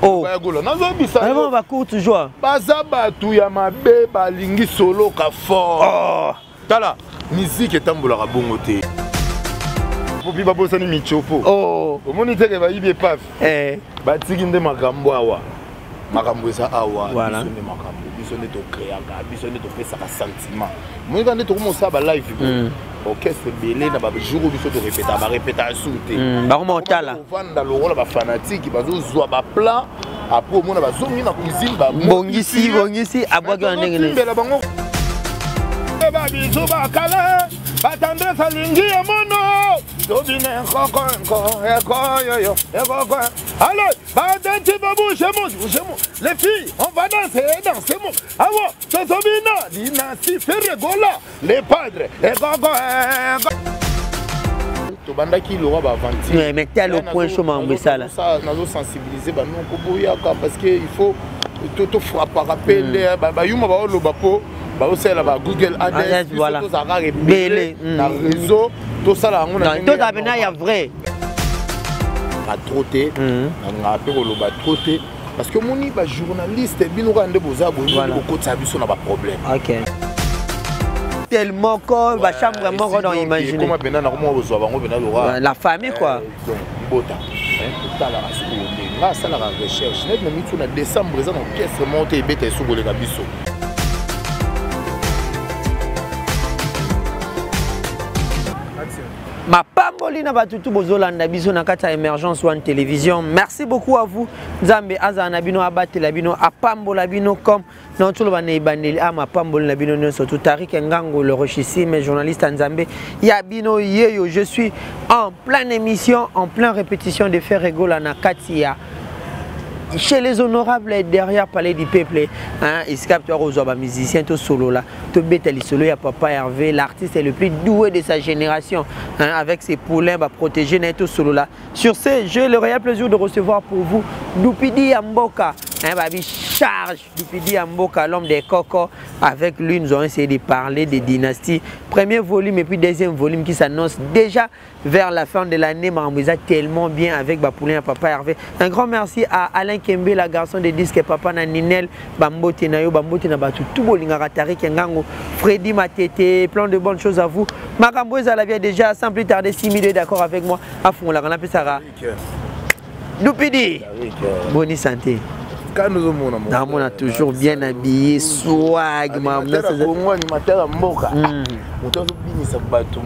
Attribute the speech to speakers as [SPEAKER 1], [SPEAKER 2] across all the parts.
[SPEAKER 1] Oh.
[SPEAKER 2] Gola nazobisa
[SPEAKER 1] yo ba courte joie.
[SPEAKER 2] Baza batu ya mabe balingi soloka fort.
[SPEAKER 1] Oh.
[SPEAKER 2] Tala musique etambolaka bongo te. Popi babosani michopo.
[SPEAKER 1] Oh.
[SPEAKER 2] Omoni te ke bayibi epave.
[SPEAKER 1] Eh.
[SPEAKER 2] Batiki nde makambo awa. Makambo eza awa.
[SPEAKER 1] Voilà.
[SPEAKER 2] Biso nde makambo, biso nde tocréaka, biso nde topesaka sentiment. Omoni kaka nde tokomosala ba live. Orchestre ebele na bajour oyo biso torepetaka, barepetaka su te.
[SPEAKER 1] Bakoma kotala.
[SPEAKER 2] Kovanda lokola bafanatike bazozwa baplan, après omona bazongi na cuisine,
[SPEAKER 1] bongisi bongisi, abwaki wana ndenge nini.
[SPEAKER 2] Batimbela bango babizu bakala batendresse alingi emono tobine nkoko nko ekoyoyo ekoko. Allez, badenti babouge mo bouge mo, les filles, on va danser, danser mo awa tozobina dynastie Ferre Gola les padres ekoko. Tobandaki lokwa baaventure.
[SPEAKER 1] Mais tel au point chaud makambo esala.
[SPEAKER 2] Nazosensibilize banoko boyaka parce que il faut tofrappaka mpe nde bayuma baoloba mpo baosalela ba Google Ads,
[SPEAKER 1] voilà.
[SPEAKER 2] Tozalaka ebele na réseau, tosala yango na
[SPEAKER 1] tozala mpena ya vrai.
[SPEAKER 2] Na trop te, nalingaka mpe koloba trop te parce que omoni bajournaliste, bino kaka nde boza boye, bokotisa biso na baproblème.
[SPEAKER 1] Ok, tel moko bachambre moko, donc imagine
[SPEAKER 2] koma mpena nakoma kozwa bango mpena loka
[SPEAKER 1] la famille quoi.
[SPEAKER 2] Donc libota totalaka sikoyo nde nga asalaka recherche neti na mitu na décembre eza na orchestre moko te ebeta esu koleka biso.
[SPEAKER 1] Mapamboli na bato tu bozolanda biso na kati ya Émergence One Télévision, merci beaucoup à vous. Nzambe azala na bino, abatela bino, apambola bino. Comme na toloba na ebandeli a mapamboli na bino nyonso tu. Tarik Ngango, le richissime journaliste ya Nzambe ya bino yeyo. Je suis en pleine émission, en pleine répétition de Ferre Gola na kati ya chez les honorables, derrière Palais du Peuple, hein, esika toa ba musicien to solo la tobeta lisolo ya papa Hervé, l'artiste est le plus doué de sa génération, hein, avec ses poulains ba protéger na to solo la. Sur ce, j'ai le réel plaisir de recevoir pour vous Doupidi Yamboka, hein, babi charge Doupidi Yamboka, l'homme des cocos. Avec lui, nous allons essayer de parler des dynasties, premier volume et puis deuxième volume qui s'annonce déjà vers la fin de l'année. Maramouisa tellement bien avec Bapoulin et papa Hervé. Un grand merci à Alain Kembe, la garçon des disques, papa Naninel, Bambote Nayo, Bambote Nabatu, tout Bolinga Tarik Ngango, Freddy Matete, plein de bonnes choses à vous. Maramouisa la vient déjà, sans plus tarder, 6 000 d'accord avec moi. À fond, la grande Sarah. Doupidi, bonne santé. Namona toujours bien habillé, swag.
[SPEAKER 2] Kongo animateur ya mboka, moto azobinisa bato,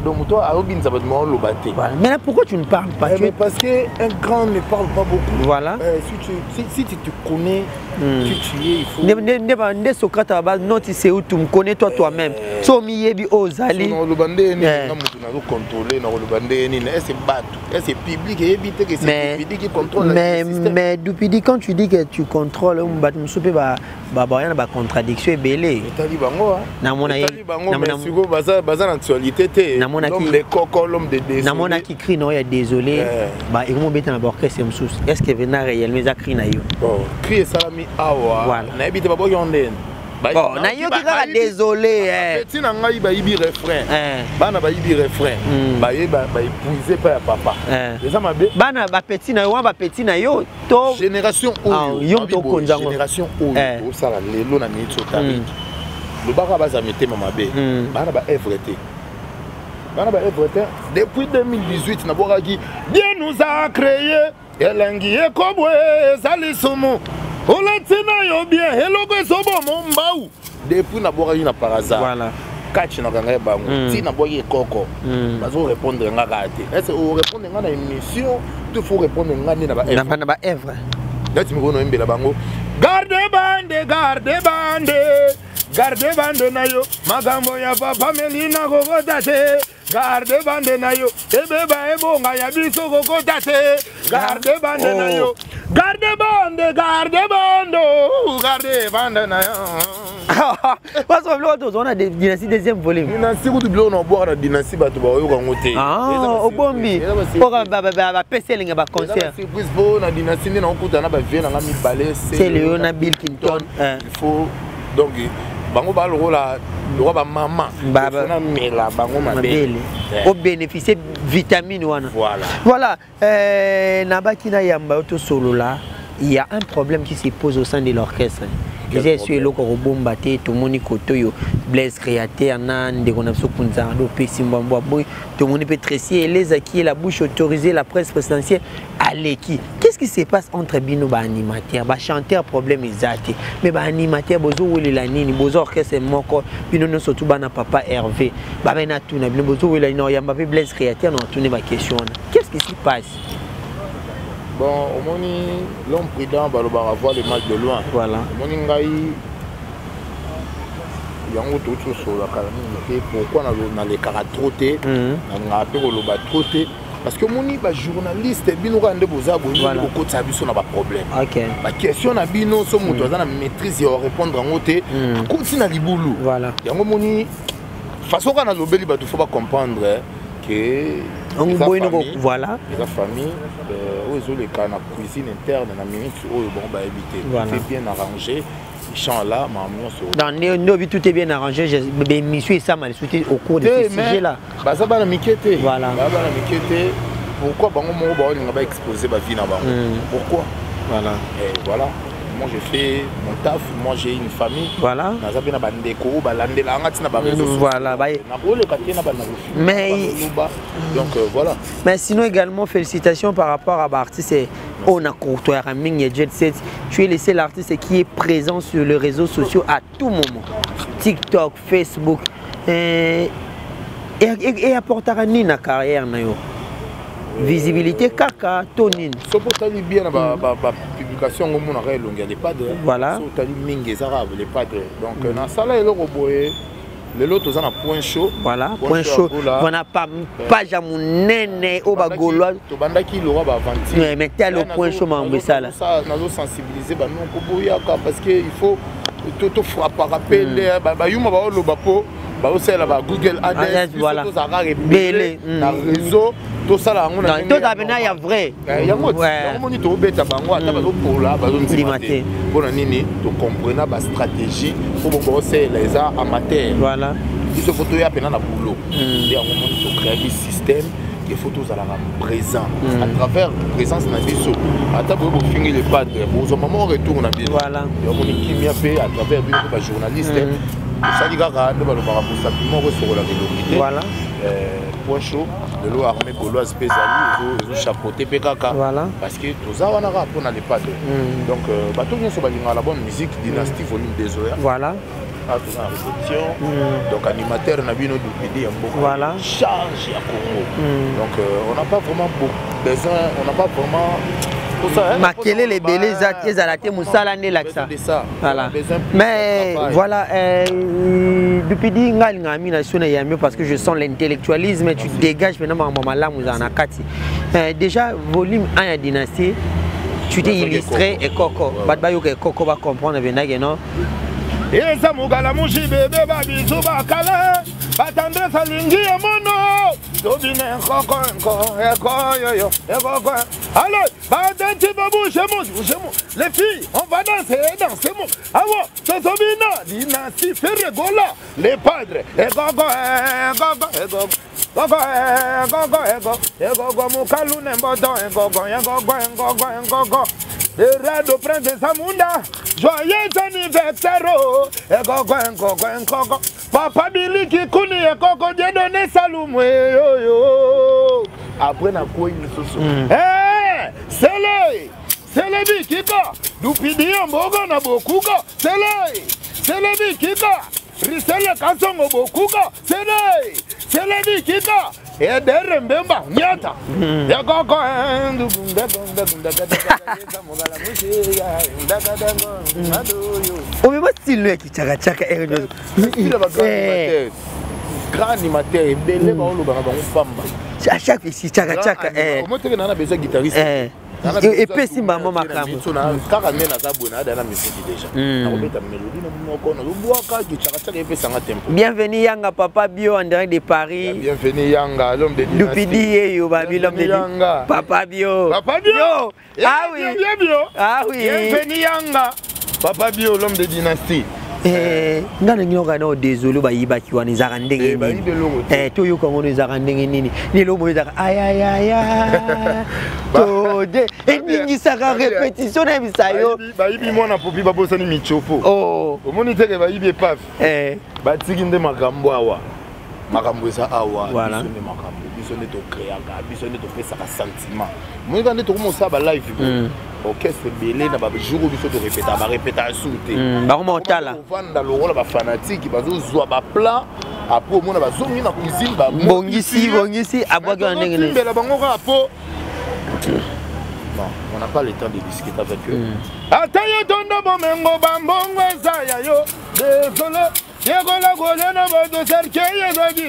[SPEAKER 2] donc moto azobinisa bato maoloba te.
[SPEAKER 1] Mais pourquoi tu ne parles pas?
[SPEAKER 2] Mais parce que un grand ne parle pas beaucoup.
[SPEAKER 1] Voilà.
[SPEAKER 2] Si tu te connais, qui tu es, il faut
[SPEAKER 1] nde Socrate aba noti seutum, connais-toi toi-même, so miyebi ozali.
[SPEAKER 2] Nakoloba nde nini? Nga moto nazocontrôle, nakoloba nde nini? Ese bato, ese public eyebi te ke c'est Dupidi qui contrôle
[SPEAKER 1] mais,
[SPEAKER 2] le système.
[SPEAKER 1] Mais Dupidi, quand tu dis que tu contrôles, bato mosusu mpe baya na bacontradiction ebele.
[SPEAKER 2] Etali bango.
[SPEAKER 1] Namona
[SPEAKER 2] etali bango, mais sikoyo baza na actualité te. L'homme de coco, l'homme de désolé.
[SPEAKER 1] Namonaki cri na oyo ya désolé ekomobeta na baorchestre mosusu. Est ce que vena réellement eza cri na yo?
[SPEAKER 2] Bon, cri esalami awa, nayebi te baboki yango ndeni.
[SPEAKER 1] Bon, nayoki kaka désolé.
[SPEAKER 2] Petit na ngai bayibi refrain, bana bayibi refrain, baye baépuise epai ya papa, eza mabe.
[SPEAKER 1] Bana bapeti na yo wana, bapeti na yo to
[SPEAKER 2] génération oyo?
[SPEAKER 1] Yo moto okonza yango.
[SPEAKER 2] Génération oyo tosala lelo na miniti otariki, lobaka baza mitema mabe, bana baœuvre te, bana baœuvre te. Depuis 2018 nabwakaki Dieu nous a créé elengi ekobwe eza lisumu olati na yo bien eloko ezoboma mbau. Depuis nabwakaki na par hasard kati na kanga ye bango ti nabwaki ekoko, bazorépondre nga kaka te. Ese orépondre nga na émission to faut répondre nga nde na
[SPEAKER 1] na baœuvre?
[SPEAKER 2] Neti mikolo noyembela bango garde bande, garde bande, garde bande na yo, makambo ya papa Melina kokota te, garde bande na yo, ebeba ebonga ya biso kokota te, garde bande na yo, garde bande, garde bande, garde bande na yo.
[SPEAKER 1] Parce que biloko tozona dynastie deuxième volume.
[SPEAKER 2] Dynastie kutu, biloko na obwaka na dynastie, bato baoyoka yango te.
[SPEAKER 1] Obombi mpo bapesi elinga baconcert.
[SPEAKER 2] Surprise mpo na dynastie nde nakokuta na bavie nanga mibale.
[SPEAKER 1] Sele na Bill Clinton.
[SPEAKER 2] Il faut donc bango balokola lokola bamama namela bango mabele.
[SPEAKER 1] Obénéficie vitamine wana.
[SPEAKER 2] Voilà.
[SPEAKER 1] Voilà, nabaki na yamba yo tosolola. Il y a un problème qui se pose au sein de l'orchestre. Eza esu eloko ya kobomba te. Tomoni kote oyo Blaise Créateur na ndeko na biso Kunzardo opesi mbwambwa boye. Tomoni mpe Tracy Eleza qui est la bouche autorisée, la presse présidentielle aleki. Qu'est-ce qui se passe entre bino baanimateur, bachanteur? Problème eza te, mais baanimateur bozowelela nini? Boza orchestre moko, bino nyonso tu bana papa Hervé. Babe na tuna bino, bozowelela nini? Oyamba mpe Blaise Créateur na otuni baquestion wana. Qu'est-ce qui se passe?
[SPEAKER 2] Bon, omoni, l'homme prudent, balobaka, voit le mal de loin.
[SPEAKER 1] Voilà.
[SPEAKER 2] Omoni, ngai yango touti osololaka mingi te. Pourquoi nalekaka trop te? Nalingaka mpe koloba trop te parce que omoni, bajournaliste, bino kaka nde boza boye,
[SPEAKER 1] Voilà.
[SPEAKER 2] bokotisa biso na baproblème.
[SPEAKER 1] Ok
[SPEAKER 2] Baquestion na bino, so moto aza na maîtrise ya korépondre yango te, akoti na libulu.
[SPEAKER 1] Voilà.
[SPEAKER 2] Yango moni, façon kaka nalobeli, bato faut bacomprendre ke
[SPEAKER 1] Donc,
[SPEAKER 2] eza
[SPEAKER 1] boye noko
[SPEAKER 2] famille.
[SPEAKER 1] Voilà.
[SPEAKER 2] Eza famille oyo ezoleka na cuisine interne na minute oyo, bango bayebi te.
[SPEAKER 1] Voilà.
[SPEAKER 2] Tout est bien arrangé, champ là, makambo nyonso.
[SPEAKER 1] Dans nde tout est bien arrangé, bémission esama lisusu te au cours de ce sujet là.
[SPEAKER 2] Baza bana mike te.
[SPEAKER 1] Voilà.
[SPEAKER 2] Baza bana mike te. Pourquoi bango moko baolinga baexpose bavie na bango? Pourquoi?
[SPEAKER 1] Voilà.
[SPEAKER 2] Et voilà, moi je fais mon taf, moi j'ai une famille.
[SPEAKER 1] Voilà.
[SPEAKER 2] Naza mpe na bandeko oyo balandelaka nga ntina baréseau.
[SPEAKER 1] Voilà,
[SPEAKER 2] Nakoleka te na bana. Donc voilà.
[SPEAKER 1] Mais sinon également, félicitations par rapport à l'artiste on a courtois mingi Jet Set. Tu es le seul artiste qui est présent sur les réseaux sociaux à tout moment, TikTok, Facebook, et apportera nini na carrière na yo? Visibilité kaka to nini?
[SPEAKER 2] Soki otali bien na bapublication yango, omonaka elongi ya Lepadre.
[SPEAKER 1] Voilà.
[SPEAKER 2] So otali mingi, ezaka Lepadre. Donc nasala eloko boye, lelo toza na Point Chaud.
[SPEAKER 1] Voilà, Point Chaud wana page ya monene oyo bagaulois.
[SPEAKER 2] Tobandaki lokwa baaventure.
[SPEAKER 1] Mais tala Point Chaud, makambo esala.
[SPEAKER 2] Nazosensibilize banoko, boyaka, parce que il faut tofrappaka mpe nde bayuma baoloba mpo baosalela ba Google Ads. Tozalaka ebele na réseau, tosala yango.
[SPEAKER 1] Tozala pena ya vrai.
[SPEAKER 2] Yango moni, tobeta bango ata bazopola, bazondima te. Mpona nini? Tocomprena bastratégie mpo bongo baosalela eza amateur. Biso faut toya mpena na boulot. Nde yango moni, tocréaki système qu'il faut tozalaka présent. À travers présence na biso, ata boye bofingi Le Padre, bozwa mama retour na bino. Yango moni, kimia mpe à travers bino mpe bajournaliste. Tosali kaka nde balobaka, mosapi moko esokolaka elongi te. Point Chaud lelo, armée gauloise mpe ezali, ezochapeauté mpe kaka, parce que toza wana kaka mpona Le Padre. Donc bato nyonso balingaka la bonne musique, Dynastie volume 2 oya. Awa toza na réception. Donc animateur na bino, Dupidi ya mboka, charge ya Congo. Donc on n'a pas vraiment besoin, on n'a pas vraiment.
[SPEAKER 1] Makelele ebele ezala te, mosala nde elakisa. Voilà, mais voilà, Dupidi, ngai alingaka mingi na so na yambi parce que je sens l'intellectualisme, tu dégages maintenant makambo malamu ezala na kati. Déjà volume 1 ya Dynastie, tu t'es illustré ekoko, bato bayoka ekoko, bacomprendre vendake non.
[SPEAKER 2] Eza mokala mushi bebe, babizu bakala, batendresse alingi emono, tobina ekoko enko ekoyoyo ekoko. Allez, badenti babouche mo bouche mo, les filles, on va danser, danser mo awa tozobina Dynastie, Ferre Gola, Les Padres, ekoko ekoko ekoko ekoko ekoko ekoko ekoko mokalu nemboto ekoko ekoko ekoko ekoko. Erado Prince Samunda, joyeux anniversaire, ekoko ekoko ekoko. Papa Biliki Kuni ekoko, Dieudonné Salumwe yo yo. Après na kwei lisusu. Eh, sele, sele bikika, Dupidi mbogo na bokuka, sele, sele bikika, Risele Kasongo bokuka, sele, sele bikika. Edere Mbemba nyata yakoko.
[SPEAKER 1] Omema style ya kichakachaka.
[SPEAKER 2] Grand animateur ebele baolobaka bango pamba.
[SPEAKER 1] À chaque ici chakachaka.
[SPEAKER 2] Omoteke na besoin guitariste.
[SPEAKER 1] Epesi mbamo makambo.
[SPEAKER 2] Kaka nde naza boye, naada na musique déjà, nakobeta mélodie na moko, nazobwaka kichakachaka, epesanga tempo.
[SPEAKER 1] Bienvenue Yanga, papa Bio en direct de Paris.
[SPEAKER 2] Bienvenue Yanga, l'homme de
[SPEAKER 1] Dupidi yeyo babi, l'homme de
[SPEAKER 2] Yanga.
[SPEAKER 1] Papa Bio.
[SPEAKER 2] Papa Bio.
[SPEAKER 1] Ah oui.
[SPEAKER 2] Bien Bio.
[SPEAKER 1] Ah oui.
[SPEAKER 2] Bienvenue Yanga, papa Bio, l'homme de Dynastie.
[SPEAKER 1] Eh, nga ndenge yoka na désolé bayibaki wana ezalaka ndenge
[SPEAKER 2] Eh, bayibi eloko te.
[SPEAKER 1] nini? Eh, toyoka ngo ezalaka ndenge nini? Lelo boye ezalaka ayayaya tode eningisaka répétition nayebisa yo.
[SPEAKER 2] Bayibi mwana popi, babosani michopo.
[SPEAKER 1] Oh.
[SPEAKER 2] Omoni teke bayibi epave.
[SPEAKER 1] Eh,
[SPEAKER 2] Batiki nde makambo awa, makambo eza awa.
[SPEAKER 1] Voilà.
[SPEAKER 2] Biso nde makambo, biso nde tocréaka, biso nde topesaka sentiment. Monika nde tokomosala balive boye, orchestre ebele na bajour oyo biso torépétaka, barépétaka su te.
[SPEAKER 1] Bakoma otala.
[SPEAKER 2] Kovanda lokola bafanatike, bazozwa baplan, après omona bazongi na cuisine.
[SPEAKER 1] Bongisi bongisi, abwaki wana ndenge nini?
[SPEAKER 2] Timbela bango kaka po non, on n'a pas le temps de discuter avec eux. Ata yo tondo bomengo, bambongo eza ya yo, désolé. Yekola kolia na bato, cercueil ezaki,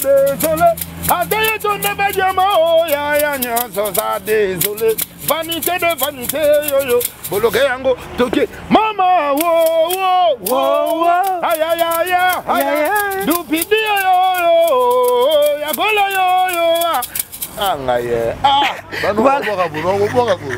[SPEAKER 2] désolé. Ata yo tondo badiama oyo ya nyonso za, désolé. Vanité de vanité, yoyo boloke yango toke mama wo wo
[SPEAKER 1] Wo, wo.
[SPEAKER 2] Ayayaya.
[SPEAKER 1] Ayaya.
[SPEAKER 2] Dupidi yoyo yakola yoyo ah ngai ye ah.
[SPEAKER 1] Voilà.
[SPEAKER 2] Banobwaka boye.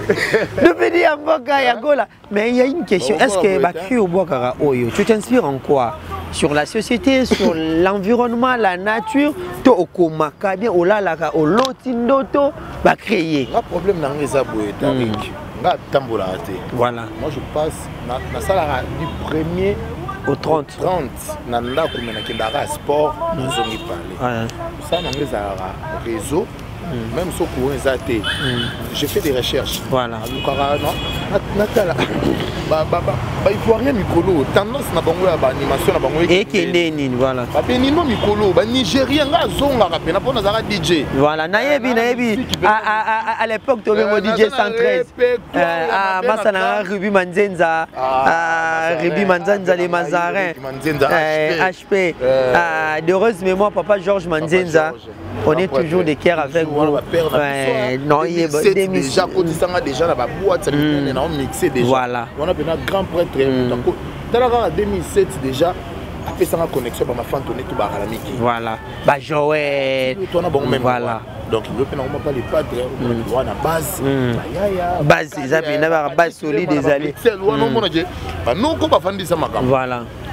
[SPEAKER 1] Dupidi ya mboka ya Gola. Mais il y a une question.
[SPEAKER 2] Bon,
[SPEAKER 1] Est-ce que
[SPEAKER 2] bon,
[SPEAKER 1] bacri obwakaka oyo, tu t'inspires en quoi? Sur la société, sur l'environnement, la nature, to okomaka bien olalaka oloti ndoto bacréer?
[SPEAKER 2] Nga problème na nga eza boye, Tarik, nga atambolaka te.
[SPEAKER 1] Voilà.
[SPEAKER 2] Moi je passe nasalaka du premier
[SPEAKER 1] au 30.
[SPEAKER 2] 30 na ndako, me nakendaka ya sport, nazongi pale. Mosala na nga ezalaka réseau, même so courant eza te, je fais des recherches. Alukaka natala baivoirien mikolo, tendance na bango ya baanimation na bango.
[SPEAKER 1] Ekende nini, voilà.
[SPEAKER 2] Babenino mikolo, banigérien, nga azongaka mpena mpo nazalaka DJ.
[SPEAKER 1] Voilà, nayebi, nayebi. À l'époque tobengo DJ 113. Ah, masa na Ruby Manzenza. Ah, Ruby Manzenza, les Mazarins.
[SPEAKER 2] Manzenza.
[SPEAKER 1] HP. Ah, d'heureuse mémoire, papa Georges Manzenza. On est toujours de cœur avec vous.
[SPEAKER 2] Ouais,
[SPEAKER 1] non, il
[SPEAKER 2] est déjà kotisanga déjà na baboîte ya minene na omixé déjà. Wana mpena grand prêtre, tala kaka 2007 déjà apesanga connexion bamafantone to bakala miki.
[SPEAKER 1] Voilà, bajoel.
[SPEAKER 2] Twana bango même. Donc yo mpe nango mapa le padre wana base bayaya.
[SPEAKER 1] Base eza mpenza baka base solide ezali.
[SPEAKER 2] Wana omonake banoko bafandisa makambo.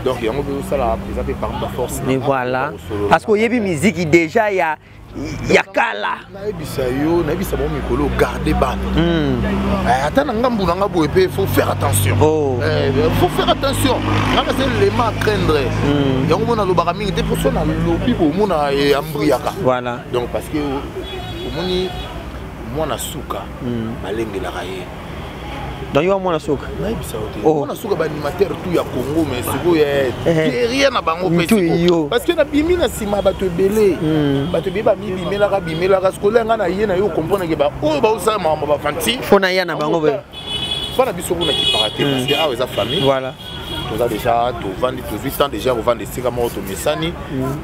[SPEAKER 2] Donc yango mpe osala eza mpe parmi baforce.
[SPEAKER 1] Mais voilà, parce que oyebi musique déjà ya kala.
[SPEAKER 2] Nayebisa yo, nayebisa bango mikolo, garde bana. Ata na ngambu na nga boye mpe, faut faire attention.
[SPEAKER 1] Oh.
[SPEAKER 2] Faut faire attention, nga naza élément à craindre. Yango mona alobaka mingi te, mpo so nalobi bomona ambriaka. Donc parce que omoni mwana suka balengelaka ye.
[SPEAKER 1] Donc yo mwana suka?
[SPEAKER 2] Nayebisa yo te. Mwana suka baanimateur tout ya Congo, mais sikoyo guerrier na bango mpe
[SPEAKER 1] yo.
[SPEAKER 2] Parce que nabimi na nsima ya bato ebele, bato ebele bamibimelaka bimelaka. Sikoyo nga na ye na yo comprendre ke baoyo baosala makambo bafanti.
[SPEAKER 1] Fo na ya na bango boye.
[SPEAKER 2] Mpo na biso kuna kipaka te, parce que awa eza famille. Toza déjà, tovandi, tozwi temps déjà kovanda esika moko, tomesani,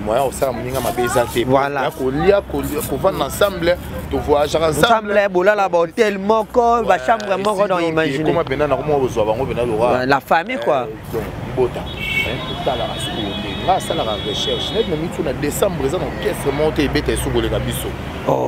[SPEAKER 2] moyen kosala moninga mabe eza te. Ya kolia, kovanda ensemble, tovoyageaka.
[SPEAKER 1] Ensemble, bolala bahotel moko, bachambre moko, donc imagine.
[SPEAKER 2] Koma mpena nakoma kozwa bango mpena loka.
[SPEAKER 1] La famille quoi.
[SPEAKER 2] Donc libota totalaka sikoyo nde nga asalaka recherche neti na mitu na décembre eza na orchestre moko te ebeta esu koleka biso.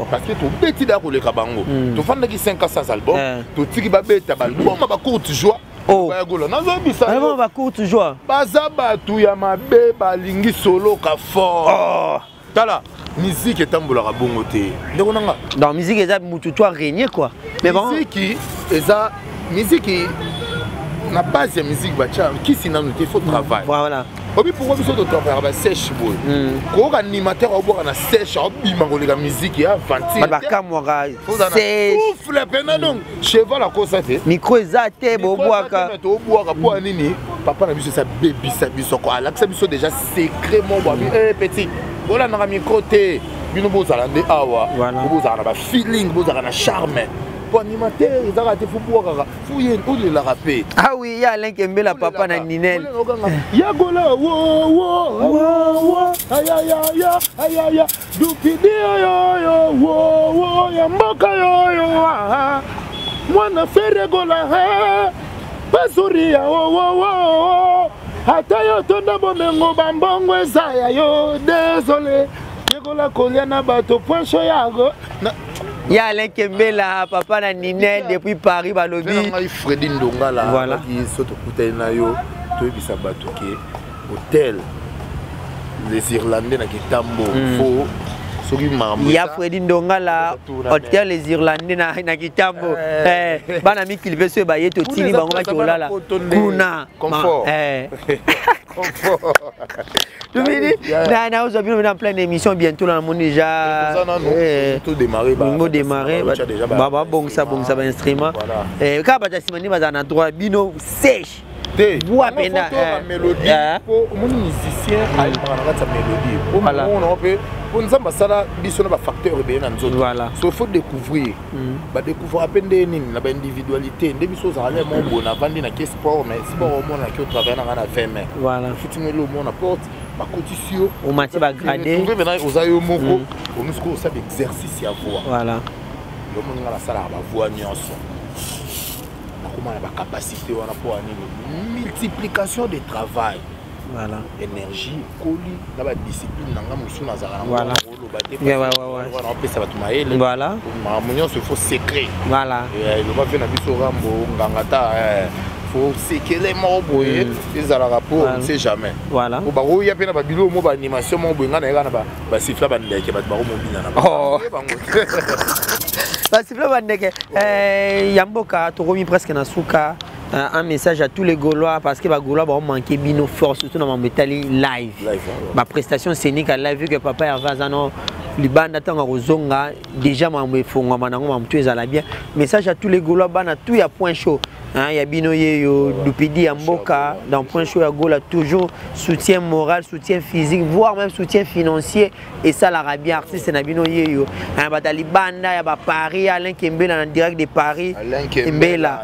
[SPEAKER 2] Parce que tobeti da koleka bango, tofandaki 5 ans sans album, totiki babeta baalbum ya bacourte joie. Bayagola nazobisa.
[SPEAKER 1] Vraiment bacourte joie.
[SPEAKER 2] Baza bato ya mabe, balingi soloka fort. Tala, musique etambolaka bongo te, ndeko na nga.
[SPEAKER 1] Donc musique eza mutu to régner quoi,
[SPEAKER 2] mais bon, musique eza musique, na base ya musique batya kisi nanu te, faut travail. Obi pourquoi biso totravaillaka basèche boye? Koyoka animateur aobwaka na sèche, aobima koleka musique ya aventure.
[SPEAKER 1] Bakamwaka.
[SPEAKER 2] Souffle pena, donc cheval akosa te.
[SPEAKER 1] Micro eza te, bobwaka.
[SPEAKER 2] Tobwaka mpo ya nini? Papa na biso esa bebisa biso ko alakisa biso déjà secret mo bwabi petit, bolandaka micro te, bino bozala nde awa, bozala na bafeeling, bozala na charme, po animateur ezaka te, fo bwakaka, fo ye olelaka mpe.
[SPEAKER 1] Ah oui, ya Alain Kembela, papa na Ninel.
[SPEAKER 2] Yagola wo wo wo, ayayaya ayaya, dupidi yoyo wo wo ya mboka yoyo, mwana feregola bazuria wo wo wo. Ata yo tonda bomengo, bambongo eza ya yo, désolé. Yekola kolia na bato, poinso yago.
[SPEAKER 1] Ya Alain Kembela, papa na Ninel depuis Paris, balobi.
[SPEAKER 2] Ngai Fredi Ndongala. So tokutani na yo. Toyebisa bato ke hôtel Les Irlandais na Kitambo, faut soki makambo
[SPEAKER 1] ya Fredi Ndongala, hôtel Les Irlandais na Kitambo, bana mikili mpe soki baye, totili bango baki kolala kuna.
[SPEAKER 2] Confort. Confort.
[SPEAKER 1] Tobini na ozwa bino en pleine émission bientôt. Na namoni déjà
[SPEAKER 2] tout démarrer.
[SPEAKER 1] Ngo démarrer, babongisa bongisa bainstrument kaka. Bato ya nsima nde bazala na droit, bino sèche.
[SPEAKER 2] Te.
[SPEAKER 1] Bwa penda.
[SPEAKER 2] Mélodie, po omoni musicien ayebaka na kati ya mélodie, po monao mpe po Nzambe asala biso na bafacteur ebele na nzoto. So faut découvrir, badécouvrir mpe nde nini na baindividualité nde biso ozala le mo boye. Navandi na ke sport, mais sport omona ke otravaille na ngai na 20 mai, ofuti ngo omona porte bakotisi yo.
[SPEAKER 1] Omati bagrade.
[SPEAKER 2] Oza yo moko, omi sikoyo osala exercice ya voix. Yo moni ngai nasalaka bavoix nyonso, nakoma na bacapacité wana. Mpo ya nini? Multiplication de travail. Énergie ekoli na badiscipline na nga mosusu nazalaka nango, oloba te, naopesa bato mayele. Makambo nyonso il faut secret. Eloba mpe na biso Rambo nganga ta, faut sekele moko boye ezalaka po on ne sait jamais. Po bakoya mpe na babilo mo baanimation moko boye, ngai nayeka na basifla bandeke, bato bakomobina na bango.
[SPEAKER 1] Basifla bandeke ya mboka. Tokomi presque na suka. Un message à tous les Gaulois, parce que les Gaulois vont manquer bino force, surtout dans mon live.
[SPEAKER 2] Live.
[SPEAKER 1] Ba prestation scénique à live, vu que papa Hervé aza na libanda, ntango akozonga déjà mambo efongwama nango, mamutu ezala bien. Message à tous les Gaulois, bana tout ya Point Chaud, hein, ya bino ye yo Dupidi ya mboka dans Point Chaud ya Gola, toujours soutien moral, soutien physique, voire même soutien financier esalaka bien artiste na bino ye yo, hein, bato ya libanda ya baparis, Alain Kembela na direct de Paris.
[SPEAKER 2] Alain
[SPEAKER 1] Kembela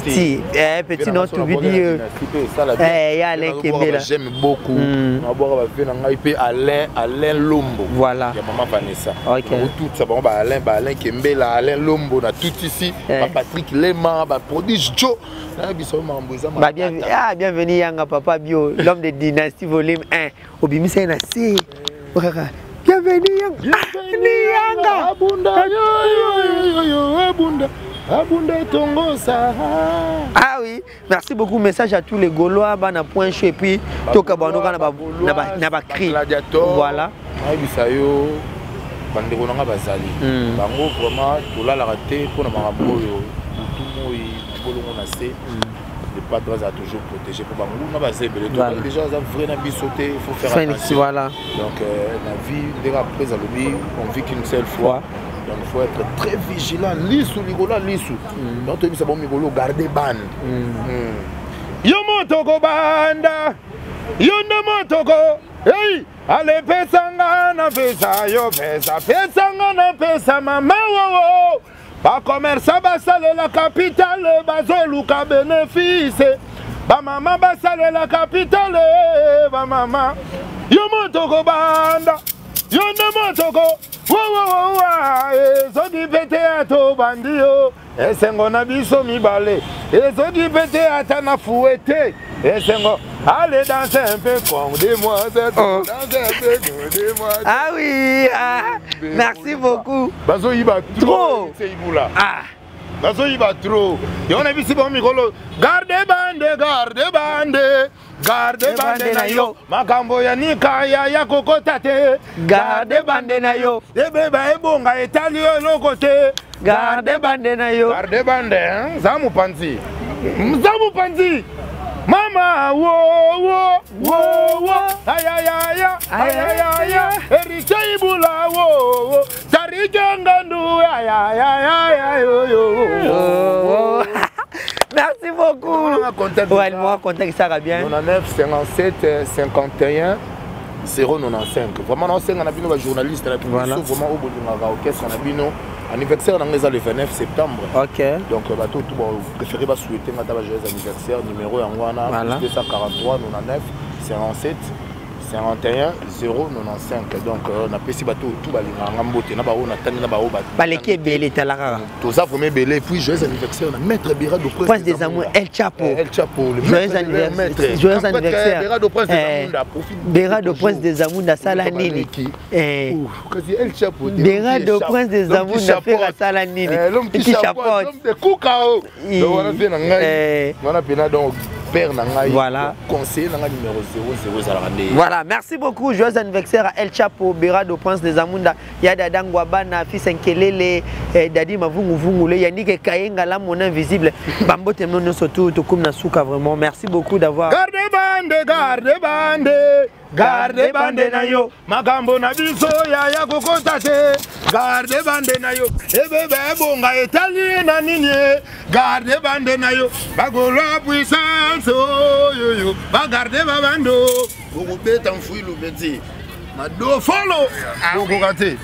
[SPEAKER 1] ti petit non tubidi ya Alain Kembela.
[SPEAKER 2] J'aime beaucoup. Nabwaka bave na ngai mpe Alain Lombo. Ya mama Vanessa. Otutisa bango ba Alain, ba Alain Kembela, Alain Lombo na tutisi, ba Patrick Lema, ba Prodige Jo, nayebisa yo makambo eza.
[SPEAKER 1] Ba bien, ah, bienvenue yanga papa bio, l'homme de Dynastie volume 1, obimisa ye na se kaka bienvenue yanga.
[SPEAKER 2] Bienvenue yanga abunda yo abunda abunda tongosa.
[SPEAKER 1] Ah oui, merci beaucoup. Message à tous les Gaulois, bana Point Chaud, et puis tokabano kaka na bacri.
[SPEAKER 2] Gladiator.
[SPEAKER 1] Voilà.
[SPEAKER 2] Nayebisa yo, bandeko na nga bazali bango vraiment, tolalaka te mpona makambo oyo, butu moi mabolongo na se. Le padre aza toujours protégé mpo banguna baza ebele. Déjà aza vrai na biso te, il faut faire attention. Donc na vie, ndenge après alobi, on vit qu'une seule fois, donc il faut être très vigilant, lisu likolo ya lisu. Donc toyebisa bango mikolo, garde bande yo motoko, banda yo nde motoko. Ei, ale pesanga na pesa yo, pesa pesanga na pesa mama wowo. Bacommerçant basalela capital, bazoluka bénéfice. Bamama basalela capital, bamama yo motoko, banda yo nde motoko wowowowa. Ezoki pete ya tobandi yo esengo na biso mibale, ezoki pete ata na fue te esengo. Allez danser un peu, demoiselle.
[SPEAKER 1] Oh.
[SPEAKER 2] Danser un peu, demoiselle.
[SPEAKER 1] Ah oui, ah, merci beaucoup.
[SPEAKER 2] Bazoyiba.
[SPEAKER 1] Trop.
[SPEAKER 2] Ibula.
[SPEAKER 1] Ah.
[SPEAKER 2] Bazoyiba trop. Yango na bisi bango mikolo, garde bande, garde bande, garde bande na yo. Makambo ya nikaya ya kokota te.
[SPEAKER 1] Garde bande na yo.
[SPEAKER 2] Ebeba ebonga etali yo eloko te.
[SPEAKER 1] Garde bande na yo.
[SPEAKER 2] Garde bande, hein? Za mopanzi, za mopanzi mama wo wo wo wo, ayayaya ayayaya, Eriche Ibula wo wo, Tarike Ngandu ayayaya yo yo.
[SPEAKER 1] Oh, oh. Merci beaucoup.
[SPEAKER 2] On a contact.
[SPEAKER 1] Ouais, moi, contact, ça va bien.
[SPEAKER 2] 99 57 51 095. Vraiment naosenga na bino bajournaliste na biso, vraiment oyo bolingaka orchestre na bino, anniversaire nango eza le 29 septembre. Donc bato tout préféré basouhaite nga ata bajoyeux anniversaire, numéro yango wana. 243 99 57 51 095. Donc napesi bato tout balingaka nga mbote na baoyo natangi na baoyo.
[SPEAKER 1] Baleki ebele, etala kaka.
[SPEAKER 2] Toza vraiment ebele. Et puis joyeux anniversaire na maître Birado.
[SPEAKER 1] Prince des Amours, El Chapo.
[SPEAKER 2] El Chapo, le
[SPEAKER 1] joyeux
[SPEAKER 2] maître,
[SPEAKER 1] anniversaire, joyeux anniversaire.
[SPEAKER 2] Berado Prince des Amunda, profite.
[SPEAKER 1] Berado Prince des Amunda asala nini?
[SPEAKER 2] Kasi El Chapo.
[SPEAKER 1] Berado Prince des Amunda frère asala nini?
[SPEAKER 2] L'homme qui chapeaute, l'homme de Kukao. Donc wana mpe na ngai wana mpena donc. Père na ngai.
[SPEAKER 1] Voilà.
[SPEAKER 2] Conseiller na ngai numéro 00 ezalaka nde.
[SPEAKER 1] Voilà, merci beaucoup. Joyeux anniversaire à El Chapo, Berado, Prince des Amunda, Yada Dangwabana, Fils Nkelele, Dadi Mavungu Vungule, Yannick Kayenga, la mon invisible. Bambo Temno surtout, Tokum Nasuka, vraiment. Merci beaucoup d'avoir.
[SPEAKER 2] Garde bande, garde bande, garde bande na yo, makambo na biso yaya kokota te. Garde bande na yo, ebebe ebonga etali na nini ye. Garde bande na yo, bagolwa puissance oyoyo, bagarde babando. Bokobeta mfuilu peti. Madofolo, bokoka te.